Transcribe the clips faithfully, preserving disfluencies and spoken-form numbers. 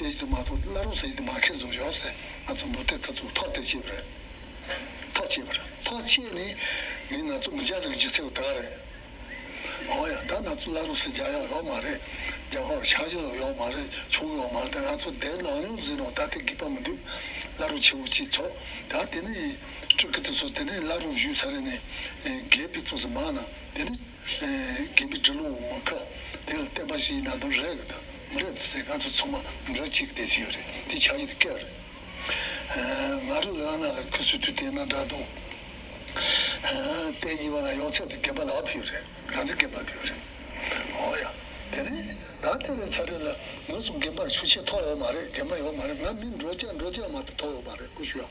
ཟེར་གྱི་འདུག་མ་གཏོགས། བླ་རུང་ཟེར་གྱི་འདུག་མ། ཁྱེད་ཚོ་ཡོད་ཟེར། ང་ཚོ་མུ་སྟེགས་དེ་ཚོ་ཐག་དེ་བཅད་པ་རེད། ཐག་བཅད་པ་རེད། ཐག་བཅད་ནས་ངས་ང་ཚོ་མི་སྐྱ་ཟིག་གི་སྒྱུ་རྩལ་དེ་ག་རེད། འོ་ཡ། ད་ང་ཚོ་བླ་རུང་ཟེར་རྒྱག་ཡག་ཡོད་མ་རེད། རྒྱ་གར་ཆ་ཞིག་ལ་ཡོད་མ་རེད། ཆུང་ཡོད་མ་རེད། ད་ང་ཚོ་དེ་ནང་ཡོང་ཟིན་ནོ། ད་དེ་དགོས་པ་མི་འདུག་བླ་རུང་ཆེ་བོ་གཅིག་ཚོགས། ད་དེ་ནས་སྤྲུལ་སྐུ་དེ་ཚོ་དེ་ནས་བླ་རུང་བཞུགས་ས་རེད་ནས། རྒྱལ་པོའི་ཚོགས་སུ་མ་ན་དེ་ནས། ཨེ། དགེ་འདུན་གྲྭ་ལོག་མ་ཁ་དེ་ལ་བསྟན་པ་ཞིག་ཡིན་ན་འདོན་རེད་གི། ད་མི་རེད་ཟེར། ང་ཚོ་ཚང་མ་འདྲ་གཅིག་དེ་ཟེར་ཡོད་རེད། དེ་ཆ་ཡིག་དེ་སྐད་རེད། ཨེ། ང་རང་ལ་ན་ལ་ཁུ་སུ་དུ་དེ་ན་འདྲ་འདུག་ཨེ། དེ་གཉིས་པ་ན་ཡོང་ཚད་དེ་དགེ་འཕེལ་ལ་ཕུལ་རེད། ག་ཚོད་དགེ་འཕེལ་ཕུལ་རེད། འོ་ཡ། དེ་ནས་ད་དེ་ལས་ཚ་རེད་ལ། ང་ཚོ་དགེ་འཕེལ་ཤུགས་ཆེ་ཐོག་ཡོད་མ་རེད། དགེ་འཕེལ་ཡོད་མ་རེད། ང་མི་འགྲོ་ཅག་འགྲོ་ཅག་མ་གཏོགས་ཐོག་ཡོད་མ་རེད། ཀུ་ཤུ་ཡ།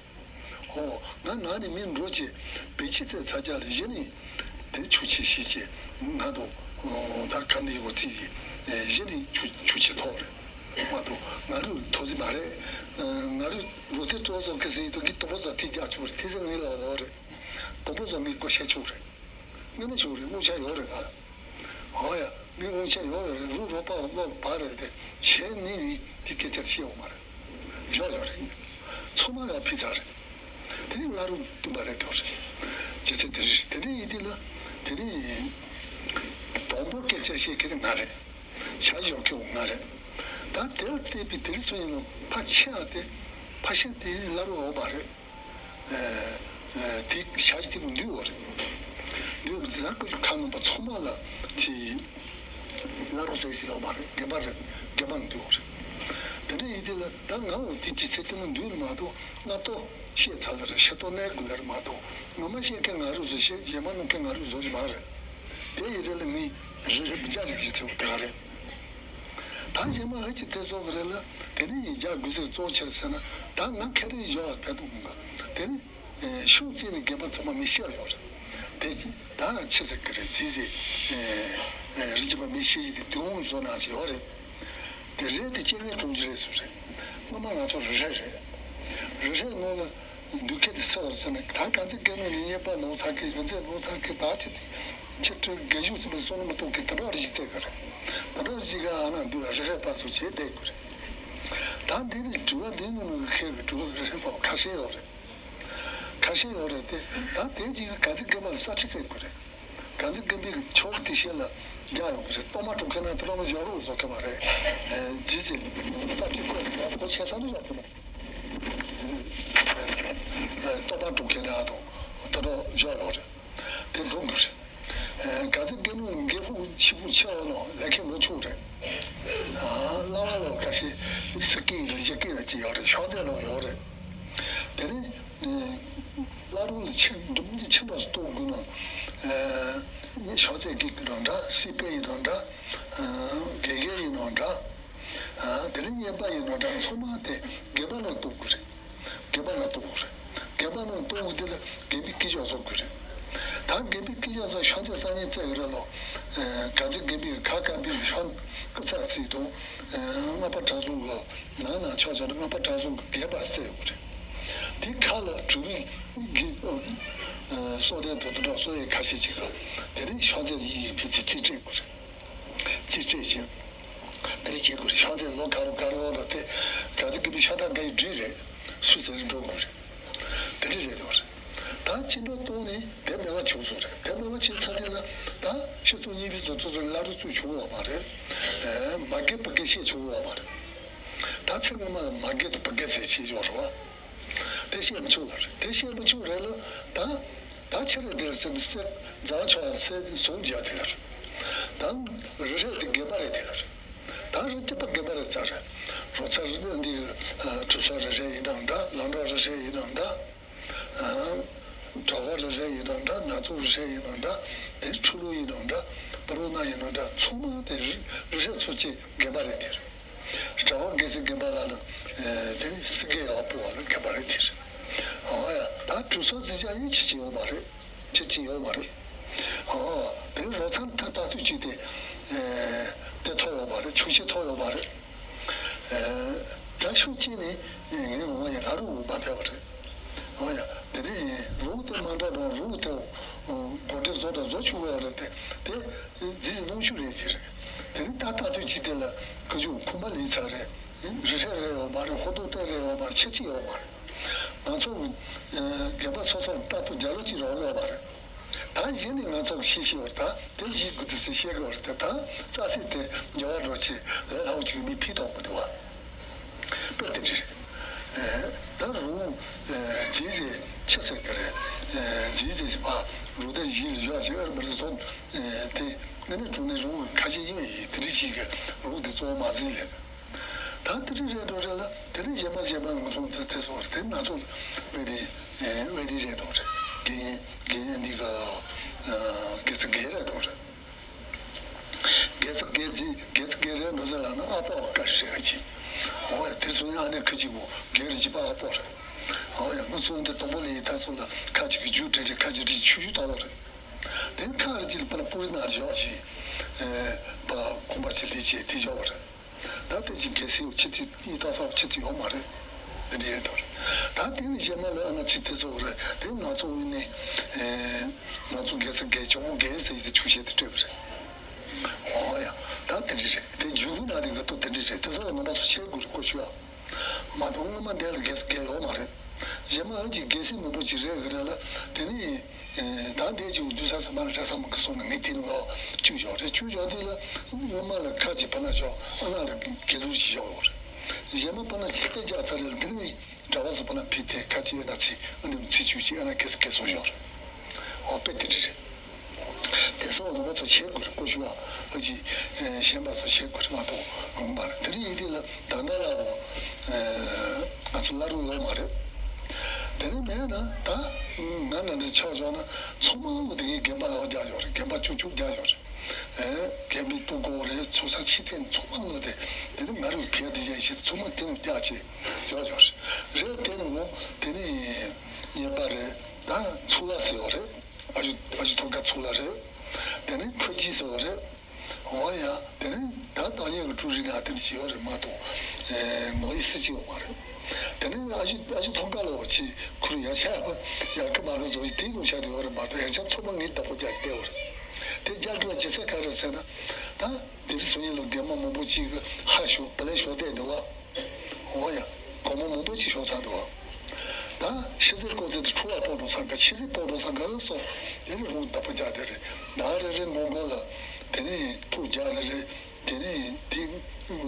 ཨོ། ང་ང་ནི་མི་འགྲོ་ཅེས་བེད་སྤྱི་ཚེ་ཚ་རྒྱ་ལ་གཞི་ནས་དེ་ཆུ་ཆེ་ཤི་ཅེས་ང་དང་། ཨོ། ད་ག་ནས་ཡོད་ཚིག་གི་གཞི་ནས་ཆུ་ཆུ་ཆེ་ཐོག་རེད་མ་གཏོགས། ང་རུ་ཐོ་ཟི་མ་རེད། ང་རུ་རུ་ཐེ་ཏྲོ་ཟོ་ཁེ་སི་དུ་གི་དོ་པོ་ཟོ་ཐི་རྒྱ་ཆུ་རེད། ཐི་ཟི་ངི་ལ་ལོ་རེད། དོ་པོ་ཟོ་ངི་གོ་ཤ་ཆུ་རེད། ངི་ནི་ཆུ་རེད། ངུ་ཆ་ཡོད་རེད་ང་། ཨོ་ཡ། མི་དབང་ཆེན་ཡོད་ཡོད་རེད། རུ་རོགས་པ་བློ་བག་རེད་དེ། ཆེ་ནི་ནི་དེ་སྐད་ཆ་བཤད་ཡོད་མ་རེད། ཡོད་ཡོད་རེད། ཚང་མ་ལ་ཕི་ཚ་རེད། དེ་ནི་བླ་རུང་བསྟུན་པ་རེད་དོ་རེད། ཇི་ཚེ་དེ་རེད། དེ་ནི་ཡིན་དེ་ལ། དེ་ནི་དང་པོ་སྐད་ཆ་བཤད་མཁན་ང་རེད། ཆ་ཡོད་མཁན་ང་རེད། ད་དེར་བལྟས་པའི་དེ་རིང་སང་ཉིན་ལ་ཕ་ཆེ་བ་དེ། ཕ་ཤེས་དེ་བླ་རུང་ཡོད་མ་རེད། ཨེ། ཨེ། དེ་ཞག་ཅིག་དེ་མི་འདུག་བ་རེད། འདུག་བ་དེ་ལ་ཀུ་ཤུ་ཁ་ནང་པ་ཚང་མ་ལ་དེ་བླ་རུང་ཟེར་ཟེར་ཡོད་མ་རེད། དགེ་འཕེལ་རེད། དགེ་འཕེལ་མི་འདུག་བ་རེད། དེ་འདྲ་ཡིན་དུས་ལ་ད་ང་འོ་དེ་ཇི་ཚེ་དེ་མི་འདུག་ནི་མ་གཏོགས། སྔ་ཏོ་བཤད་ཚར་ལ་རེད། ཕྱི་ཏོ་གནས་དགོས་ལ་རེད་མ་གཏོགས། ངོ་མ་བཤད་མཁན་ང་རུ་བཟོ་བཤད། གཞན་མ་ནང་མཁན་ང་རུ་བཟོ་ཞིག་མ་རེད། དེ་ཡི་རེད་ལ་ངས་རེ་རེ་བརྒྱ་ཞིག་བྱེད་ཐུབ་ད་རེད། ད་གཞན་མ་ཧ་ཅི་དེ་སོགས་རེད་ལ། དེ་ནས་ཡིན་རྒྱ་དགོས་ཟེར་གཙོ་ཆེར་ཟེར་ན། ད་ང་ཁ་རས་ཡོད་ཕེ་ཏུ་མི་འགའ། དེ་ནས་ཤུགས་རྩེ་ནས་རྒན་པ་ཚང་མ་མི་ཤེས་ཡོད་རེད། དེ་ད་ཆི་ཟེར་གི་རེད། རྫི་ཟེར། རི་ཅི་པ་མི་ཤེས་ཀྱི་དེ་དུང་བཟོ་ན་ཟེར་ཡོད་རེད། དེ་རེད་དེ་སྐྱེ་དངོས་གྲོང་ཁྱེར་རེད་ཟེར་རེད། སྔོན་མ་ང་ཚོ་རི་རས་རེད། རི་རས་ནང་ལ། འདུག་ཁྱེད་དེ་སེ་བར་ཟེར་ནས། ད་ག་ཚོད་སྐད་ནོ་ནི་ཉེས་པ་ལོག་ཚར་གི། ག་ཚོད་ལོག་ཚར་གི། ད་ཆེ་དེ་ཆེ་སྤྲོད་རྒན་གཞུང་ཟེར་བའི་བསོད་ནམས་མི་གཏོང་གི། དུ་འགྲོ་རི་ཞིག་བཙལ་གི་རེད། དུ་འགྲོ་རི་ཞིག་ག་ཨ་ན་འདུག་རི་རས་པ་སུ་བྱེད་བསྡད་དགོས་རེད། ད་འདི་ནི་དྲི་བ་འདི་ནི་ནི་ཁེལ་གི་དྲི་བ་རི་རས་པ་ཁ་ཤས་ཡོད་རེད། ཁ་ཤས་ཡོད་རེད་དེ། ད་དེ་ཅིག་ག་ཚོད་སྐད་མ་ལ་ས་ཁྲི་བཙལ་དགོས་རེད། ག་ཚོད་སྐད་པའི་ཆོག་གི་དེ་ཤེས་ལ་རྒྱག་ཡོང་གི་རེད། གཏོར་མ་སྒྲུབ་མཁན་ན་དུ་འགྲོ་མི་ཡོད་རུ་བཟོ་གི་མ་རེད། ཇི་ཟེར་ས་ཁྲི་བཙལ་ལ་གོ་ཆེ་ས་ནི་ཡོད་གི་མ། ལྟོ་ཕག་དཀྲུག་མཁན་ར་དང་དེ་འདྲ་ཡོད་ཡོད་རེད། དེ་འགྲོ་དགོས་རེད། ག་ཚོད་སྐད་ནི་འགན་ཁུར་ཆེ་པོ་ཆེ་བ་ནང་ལས་ཁེ་མི་ཆུང་རེད། ལ་བ་ལོ་ཁ་ཤས་སི་ཀི་རེད། ཇི་ཀི་རེད་ཅི་ཡོད་རེད། ཤོག་རྩེ་ལོ་ཡོད་རེད། དེ་ནི་བླ་རུང་ལ་ཆེ་འགྲིམ་གྱི་ཆེ་འགྲོ་སྟོར་དགོས་ན། ངས་ཤོག་རྩེ་གི་གི་རང་འདྲ། སྲིད་པའི་ཡིན་རང་འདྲ། དགེ་རྒན་ཡིན་རང་འདྲ། དེ་ནི་གཉེན་པ་ཡིན་རང་འདྲ། ཚང་མ་དེ་དགེ་བ་ལ་གཏོང་དགོས་རེད། དགེ་བ་ལ་གཏོང་དགོས་རེད། དགེ་བ་ལ་གཏོང་དགོས་དེ་ལ་དགེ་བའི་སྐད་ཆ་བཟོ་དགོས་རེད། ད་དགེ་བའི་སྐད་ཆ་བཟོ་ཤོག་རྩེ་སང་ཉིན་བཙལ་གི་རེད་ལོ། ག་ཚོད་དགེ་བའི་ཁ་བཀབ་པའི་ཤོག་སྐུ་ཚ་ཚིག་དང་། ལྔ་པ་དྲང་སྲོང་གི་ནང་ན་ཆོག་ཆོག་ན་ལྔ་པ་དྲང་སྲོང་གི་རྒྱས་པ་བཙལ་དགོས་རེད། དེ་ཁ་ལ་གྲུབ་པའི་གི་སོགས་ལྡན་དུ་དུ་འགྲོ་སོགས་ཡས་ཁ་ཤས་ཅིག་ག་དེ་རིང་ཤོག་རྩེ་ཡིན་ཡིན་ཕི་ཚི་རྩིས་སྤྲད་དགོས་རེད། རྩིས་སྤྲད་བྱས། དེ་རིང་བྱེད་དགོས་རེད། ཤོག་རྩེ་ལོ་ག་རུ་ག་རུ་འོང་རོགས་དེ་ག་ཚོད་གི་མི་ཤ་སྟག་འགའ་ཡི་འདྲི་རེད། སུ་ཟེར་འགྲོ་དགོས་རེད། དེ་འདྲ་རེད་དོ་རེད། ད་ཅི་འགྲོ་གཏོང་ནས་དེ་མེད་པ་བྱུང་སོང་རེད། དེ་མེད་པ་བྱས་ཚར་དེ་ལ་ད་ཕྱི་ཚུགས་གཉིས་པའི་ཟུར་ཚོ་ཚོ་བླ་རུ་ཚུགས་བྱུང་བ་མ་རེད། མ་རྒན་བུ་རྒན་བཤད་བྱུང་བ་མ་རེད། ད་ཚེ་སྔོན་མ་ལ་མ་རྒན་དང་བུ་རྒན་ཟེར་བྱས་ཡོད་རེད་བ། དེ་བཤད་མི་ཆོག་ལ་རེད། དེ་བཤད་མི་ཆོག་རེད་ལ། ད་ད་ཕྱི་རེད་དེར་ཟེར་ཟེར་རྫ་ཆོག་ཡང་ཟེར་ཟུང་རྒྱ་དེ་ལ་རེད། ད་རི་རས་དེ་དགེ་བ་རེད་དེ་ལ་རེད། ད་རི་སྐྱིད་པ་དགེ་བ་རེད་ཙང་རེད། རོ་ཚ་རི་འདི་གྲུ་ཚོ་རི་རས་ཡིན་ནམ་འདྲ། ལམ་འགྲོ་རི་རས་ཡིན་ནམ་འདྲ། གྲྭ་པ་རེ་རེ་ཡིན་ནམ་འདྲ། ནག་ཚོ་རེ་རེ་ཡིན་ནམ་འདྲ། དེ་ཕྲུ་གུ་ཡིན་ནམ་འདྲ། པུ་རུ་ན་ཡིན་ནམ་འདྲ། ཚང་མ་དེ་རེ་རེ་ཚོ་གཅིག་རྒན་པ་རེད་དེ། གྲྭ་པ་རྒན་སེ་རྒན་པ་ལ་ནི་དེ་སེ་རྒན་ཡག་པོ་བ་ལ་རྒན་པ་རེད་དེ། ཨ་ཡ། ད་གྲུ་ཚོ་ཟེར་ཅག་ཡིན་ཆེ་ཆེ་ཡོད་མ་རེད། ཆེ་ཆེ་ཡོད་མ་རེད། ཨ་དེ་རོ་ཚང་ད་ད་དུས་གཅིག་དེ་དེ་ཐོག་ཡོད་མ་རེད། ཆུ་ཆེ་ཐོག་ཡོད་མ་རེད། ད་ཤུགས་ཆེ་ནས་ངས་འོང་ཡ་ང་རུ་འོང་མ་ཕེབས་པ་རེད། འོ་ཡ། དེ་ནས་རུ་དེ་མ་འདྲ་རུ་རུ་དེ་འོ་གོ་དྲི་བཟོ་དང་བཟོ་ཆུ་བོ་ཡ་རེད་དེ། དེ་རྫི་ཟི་སྣུམ་ཤུགས་རེད་དེ་རེད། དེ་ནས་ད་ལྟ་དུས་ཀྱི་དེ་ལ་ཁུ་ཆུ་ཁུམ་པ་ལི་ཚ་རེད། རེད། རི་ཧྲེ་རེད་ཡོད་མ་རེད། ཧོ་ཏོ་ཏེ་རེད་ཡོད་མ་རེད། ཆི་ཆི་ཡོད་མ་རེད། ང་ཚོ་རྒན་པ་སོ་སོར་རྟག་ཏུ་རྒྱ་ལོ་ཅིག་རོགས་ཡོད་མ་རེད། ད་གཞི་ནས་ང་ཚོ་ཤེས་ཤེས་བར་ད་དེ་བཞི་དགུ་དེ་ཟེར་བཤད་དགོས་བར་དེ་ད་རྩ་སྲིད་དེ་འགྱུར་བ་འགྲོ་ཆེད་ལས་སླ་བོ་ཅིག་མི་ཕི་ཐོག་མི་འདུག་བ། དཔེ་དེ་འདྲ་རེད། ད་རུང་ཇི་ཟེར་ཆི་ཟེར་གི་རེད། ཇི་ཟེར་ཕ་རུ་དེ་བཞི་ལ་ཡོད་ཅེས་ཨར་མི་རེད་སོང་། དེ་ངས་ནས་གྲོང་ནས་རུང་ཁ་ཆེ་ཡིན་ཡིན་དེ་འདྲ་ཞིག་གི་རུང་དེ་གཙོ་བོ་མ་ཟིན་ལས། ད་དེ་འདྲ་རེད་འགྲོ་རེད་ལ་དེ་ནས་གཞན་པ་གཞན་པ་ངོ་སོང་དེ་དེ་སོང་རེད། དེ་ང་ཚོ་དཔེ་རེད། དཔེ་རེད་རེད་འགྲོ་རེད། དགེ་རྒན་དགེ་རྒན་འདི་ག་དགེ་ཚུལ་དགེ་རེད་འགྲོ་རེད། དགེ་ཚུལ་དགེ་ཚུལ་དགེ་ཚུལ་དགེ་རེད་འགྲོ་ཟེར་ལ་ན་ཨ་ཕ་བ་དཀའ་ཞེ་ག་ཅིག་འོ་ཡ་དེ་སོང་ཡ་ཨ་ནེ་ཁ་ཅིག་གོ་དགེ་རེད་ཅི་པ་ཨ་ཕོ་རེད། འོ་ཡ་ང་ཚོ་འདི་དང་པོ་ལ་ཡི་ད་སོང་ལ་ཁ་ཅིག་གི་རྒྱུ་དྲན་དྲན་ཁ་ཅིག་དྲན་ཆུ་ཆུ་ཏག་ཏག་རེད། དེ་ཁ་རེ་ཅིག་ལ་པ་ན་པུ་རི་ན་རེ་ཡོག་ཅིག་པ་ཁོང་པ་ཅིག་ལས་བྱེད་དེ་ཡོག་རེད། ད་དེ་ཅིག་གལ་སྲིད་ཆེ་ཚིག་གཉིས་ཏག་ཏག་ཆེ་ཚིག་ཡོད་མ་རེད། དེ་འདྲ་ཡོད་དོ། ད་དེ་ནི་རྗེས་མ་ལ་ཨ་ན་ཚིག་དེ་ཚོ་རེད། དེ་ང་ཚོ་ཡིན་ནི་ང་ཚོ་རྒན་ས་རྒན་ཇོ་མོ་རྒན་ཟེར་ཡི་དེ་ཆུ་བཤད་དེ་སྤྲད་པ་རེད། འོ་ཡ། ད་དེ་འདྲ་རེད། དེ་འཇུག་གུ་ན་དེ་ང་ཏོ་དེ་འདྲ་རེད། དེ་ཚོ་ལ་ངོ་མ་སུ་བཤད་དགོས་རེད་ཀོ་ཆུ་ཡ། མ་གཏོགས་སྔོན་མ་འདས་ལ་རྒན་ས་རྒན་ཡོད་མ་རེད། རྗེས་མ་ཨ་ཅིག་རྒན་སྲིད་མང་པོ་ཅིག་རེད་གི་རེད་ལ་དེ་ནི། ད་འདས་ཀྱི་འདུས་ས་ས་མ་ལ་གྲྭ་ས་མ་གི་སོང་ན་ངས་དེ་ནི་ལོ་བཅུ་ཞོག་རེད། བཅུ་ཞོག་དེ་ལ་སྔོན་མ་ལ་ཁ་ཅིག་ཕ་ན་ཞོག་ཨ་ན་ལ་དགེ་ལུགས་ཤིག་ཞོག་ཡོད་རེད། གཞན་མ་ཕ་ན་ཆེ་ཏེ་རྒྱག་ཚར་རེད་ལ་འདི་ནི་གྲྭ་བ་སུ་ཕ་ན་ཕི་ཏེ་ཁ་ཅིག་ཨ་ན་ཚི་ཨ་ནི་ཚི་ཆུ་ཅིག་ཨ་ན་གེ་སུ་གེ་སོང་ཞོག་རེད། འོ་དཔེ་དེ་འདྲ་རེད། དེ་སོགས་ནུས་པ་ཚོ་བྱེད་དགོས་རེད་ཀོ་ཤུ་བ་ཨ་ཅིག་གཞན་པ་ཚོ་བྱེད་དགོས་རེད་མ་གཏོགས་མ་རེད། དེ་འདྲ་ཡིན་དུས་ལ། ད་ལྟ་ལ་འོ། ང་ཚོ་བླ་རུང་ཡོད་མ་རེད། དེ་ནས་མེད་ན་ད། ང་ནང་འདྲ་ཆགས་བྱུང་ན་ཚང་མ་ལོ་དེ་གའི་རྒན་པ་ལ་རྒྱག་ཡོད་རེད། རྒན་པ་བཅུ་བཅུ་རྒྱག་ཡོད་རེད། རྒན་པའི་སྤུ་གོ་རེད། ཚོ་ས་ཕྱི་ཐེངས་ཚང་མ་ལོ་དེ། དེ་ནས་ང་རུ་ཕེ་དེ་ཡ་ཤེས་ཚང་མ་དེ་རུ་རྒྱག་ཆེད་ཡོད་ཡོད་རེད། རེད་དེ་ནས་འོ་དེ་ནས་ཉེས་པ་རེད། ད་ཚུགས་ལ་ཟེར་ཡོད་རེད། ཨ་ཞུ་ཨ་ཞུ་ཐོབ་དཀའ་ཚུགས་ལ་རེད། དེ་ནས་ཁོ་ཅི་ཟེར་བ་རེད། འོ་ཡ། དེ་ནས་ད་ཏང་ཡོན་གྱི་ཀྲུའུ་རིན་ཨ་དེ་འདྲ་ཞིག་ཡོད་རེད་མ་གཏོགས། ཨེ་ངོ་ཡི་སྲིད་ཅིག་ཡོད་མ་རེད། དེ་ནས་ཨ་ཞི་ཨ་ཞི་ཐོབ་དཀའ་ལོ་ཆེ་ཁུར་ཡ་ཆ་ཡག་པོ་ཡག་གི་མ་གི་བཟོ་ཡི་དེ་ངོ་ཤ་དེ་ཡོད་རེད་མ་གཏོགས་ཡ་ཆ་ཚོད་མ་ངེས་བདག་པོ་རྒྱག་གི་བསྡད་ཡོད་རེད། དེ་རྒྱག་དགོས་ཅི་ཚད་ག་རེད་ཟེར་ན། ད་དེ་རིང་སང་ཉིན་ལོ་རྒན་མོ་མང་པོ་ཅིག་གི་ཧ་ཤོད་བུ་ལས་ཤོད་བསྡད་འདུག་བ། འོ་ཡ། སྒོར་མོ་མང་པོ་ཅིག་ཤོར་ཚར་འདུག་བ། ད་ཤི་ཚེ་ལྐོག་ཚེ་དེ་འཁྲུ་བ་སྤོ་འགྲོ་ས་འགའ་ཤི་ཚེ་སྤོ་འགྲོ་ས་འགའ་སོགས་དེ་ནི་རུང་བདག་པོ་རྒྱག་དེ་རེད། ཟླ་རེ་རེ་ངོ་རྒོལ་ལ་དེ་ནི་ཕུགས་རྒྱག་རེ་རེ་དེ་ནི་དེ་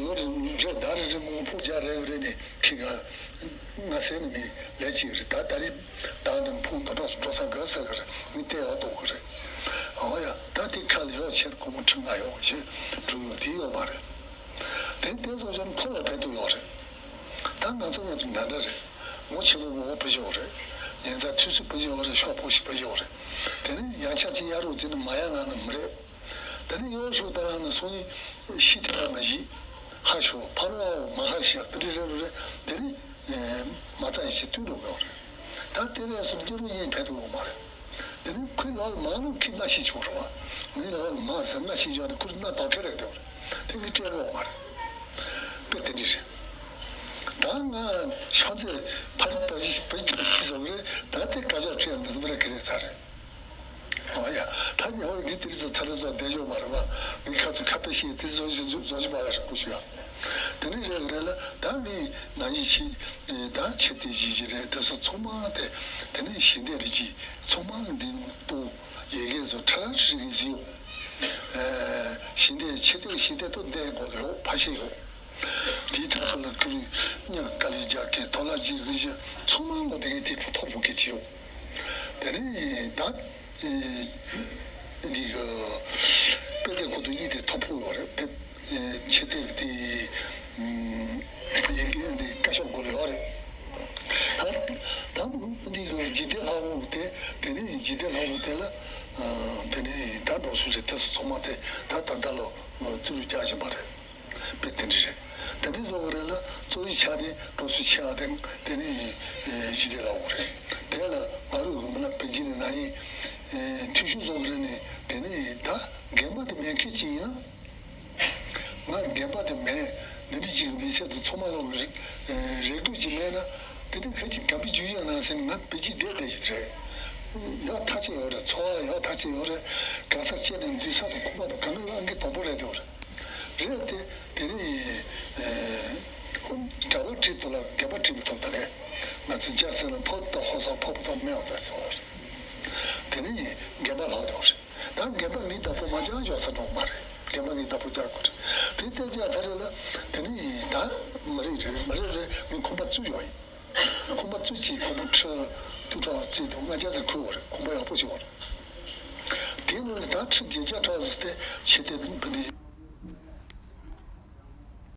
ལོ་རེ་རེ་ཟླ་རེ་རེ་ངོ་ཕུགས་རྒྱག་རེ་རེ་ནི་ཁི་ག་ང་ཟེར་ནི་མི་ལས་ཅིག་རེད། ད་ད་རེས་ད་ནི་ཕུགས་འདི་འགྲོ་འགྲོ་ས་འགའ་ཟེར་གི་རེད། མི་དེ་ཡག་ཏོ་གི་རེད། འོ་ཡ། ད་དེ་ཁ་ལ་ཡོད་ཕྱིར་སྒོར་མོ་ཁྲི་ལྔ་ཡོད་ཞེས་འགྲོ་ཡོད་དེ་ཡོད་མ་རེད། དེ་དེ་ཚོ་ཀྱང་ཁོ་ལ་ཕན་ཐོགས་ཡོད་རེད། ད་ང་ཚོ་ཡང་འདྲ་འདྲ་རེད། ངོ་ཆེ་བོ་ངོ་བོ་བུ་ཞིག་ཡོད་རེད། ཉན་ཚ་འཐུས་ཚུལ་བུ་ཞིག་ཡོད་རེད། ཤོག་བུ་ཞིག་བུ་ཞིག་ཡོད་རེད། དེ་ནས་ཡང་ཆ་ཅི་ཡ་རུ་ཅི་ནི་མ་ཡ་ང་ནི་མི་རེད། དེ་ནས་ཡོ་ཤུ་ད་ཡང་ནི་སོ་ནི་ཤི་ཐེ་བ་མ་ཞི་ཧ་ཤོ་ཕ་རོ་མ་ཧར་ཤ་དེ་རེ་རེ་རེ་དེ་ནས་མ་ཚ་ཡི་ཆེ་བསྟུན་འགྲོ་གི་ཡོད་རེད། ད་དེ་ནས་སུ་དེ་རུ་ཡིན་ཕན་ཐོགས་ཡོད་མ་རེད། དེ་ནི་ཁོའི་ལག་ལ་མ་ནུ་ཁྱི་སྣ་ཤི་ཆོག་རུ་བ། ངའི་ལག་ལ་མ་ཟེར་སྣ་ཤི་ཆོག་ནི་ཁོ་རུ་སྣ་དོག་ཁེ་རེད་དེ་བ། དེ་ངའི་སྤྲད་རོགས་མ་རེད། དཔེ་དེ་འདྲ་རེད། ད་ང་ཤང་ཚེ་ཕ་རི་པ་རི་པ་རི་ཤི་ཟོག་རེད། ད་དེ་ཀ་ཅག་སྤྲད་མི་ཟིན་པ་རེད་ཁེ་རེད་ཚ་རེད། ཨོ་ཡ། ད་ཉི་ཧོང་གི་དེ་རིགས་སུ་ཚ་རེད་ཚ་བདེ་ཤོག་མ་རེད་བ། ངའི་ཁ་ཚུ་ཁ་པེ་ཤི་དེ་ཟོ་ཞིག་ཟོ་ཞིག་མ་རེད་ཤོག་གུ་ཤི་ཡ། དེ་ནི་རེད་རེད་ལ་ད་ངའི་ན་ཡི་ཤི་ད་ཆེ་དེ་ཞི་ཞི་རེད། དེ་སོ་ཚོ་མ་དེ་དེ་ནི་ཞི་བདེ་རེད་ཅི་ཚོ་མ་འདི་ཏོ་ཡེ་གེ་སོ་ཁྲ་ཁྲི་གི་ཟིའོ། ཞི་བདེ་ཆེ་དེ་ཞི་བདེ་ཏོ་བདེ་གོ་ཡོ་ཕ་ཤེ་ཡོ། དེའི་ཐོག་སོ་ལ་ཁུ་རི་ཉག་དཀའ་ལས་རྒྱག་གི་ཐོ་ལ་ཇི་གི་ཞི་ཚོ་མ་ལོ་དེ་གི་དེ་ཕུ་ཐོ་ཕུ་གི་ཅི་ཡོ། དེ་ནི་ད། འདི་གི་དཔེ་དེབ་ཁོ་ཚོ་གཉིས་དེ་ཐོ་ཕོག་ཡོད་རེད། དེ་ཆེ་དེབ་དེ་ཡི་གེ་འདི་བཀའ་ཤོག་སྒོ་ལ་ཡོད་རེད། ད་ད་འདི་གི་འཇིག་རྟེན་ལྷ་འོག་དེ་དེ་ནི་འཇིག་རྟེན་ལྷ་འོག་དེ་ལ་དེ་ནི་ད་འགྲོ་སུ་རེད། དེ་སོ་ཚང་མ་དེ་ད་ད་ད་ལོ་རྩིས་རུ་རྒྱག་བཞིན་པ་རེད། དཔེ་དེ་འདྲ་རེད། དེ་འདྲ་བཟོ་གི་རེད་ལ་གཙོ་བོའི་ཆ་དེ་འགྲོ་སུ་ཆེ་བ་དེ་དེ་ནི་ཞི་བདེ་ལ་འོག་རེད། དེ་ལ་ང་རུ་གི་མི་ལ་པེ་ཅིན་ནི་ན་ཡིན། འཐུས་ཤོར་བཟོ་གི་རེད་ནི་དེ་ནི་ད་རྒན་པ་དེ་མེད་མཁན་ཅིག་ཡིན་ན། ང་རྒན་པ་དེ་མེད། འདི་འདྲ་ཅིག་གི་མི་ཚེ་དེ་ཚང་མ་ལོག་གི་རེད། རེ་དགོས་ཅིག་མེད་ན་དེ་ནི་ཁ་ཅིག་ག་པི་རྒྱུ་ཡང་ན་ཟེར་ནི་ང་པེ་ཅིན་བསྡད་བསྡད་ཅིག་རེད། ཡག་ཐག་ཆོད་ཡོད་རེད། འཚོ་བ་ཡག་ཐག་ཆོད་ཡོད་རེད། ག་ས་སྐྱེས་ནས་འདུས་ས་དང་ཁོག་པ་དང་ག་ནི་ལ་ཨང་ཀི་དང་པོ་རེད་འདུག་རེད། རེད་དེ། དེ་ནི་ཨེ་ ཟེར་སྦྱར་ཟེར་ན་ཕོ་དང་ཧོ་ས་ཕོ་དང་མེ་བ་དང་ཟེར་བ་རེད། དེ་ནས་རྒན་པ་ལྷག་འདུག་རེད། ད་རྒན་པ་ངའི་བདག་པོ་མ་སྦྱར་ཡོད་ས་འགྲོ་མ་རེད། རྒན་པ་ངའི་བདག་པོ་སྦྱར་དགོས་རེད། དེ་ལྟས་སྦྱར་ཚར་རེད་ལ། དེ་ནས་ད་མ་རེད་རེད། མ་རེད་རེད། ངས་ཁང་པ་བཙུགས་ཡོད་ཡིན། ཁང་པ་བཙུགས་བྱས་ཁང་པ་ཁྲི་བཅུ་ཕྲག་བརྩིས་འདུག་ལྔ་བརྒྱ་ཙམ་ཁུར་བ་རེད། ཁང་པ་ཡག་པོ་ཞིག་བ་རེད། དེའི་ནང་ནས་ད་ཁྲི་བརྒྱད་བརྒྱ་ཕྲག་ཙམ་དེ་ཕྱིར་དེ་འབུལ་ནས།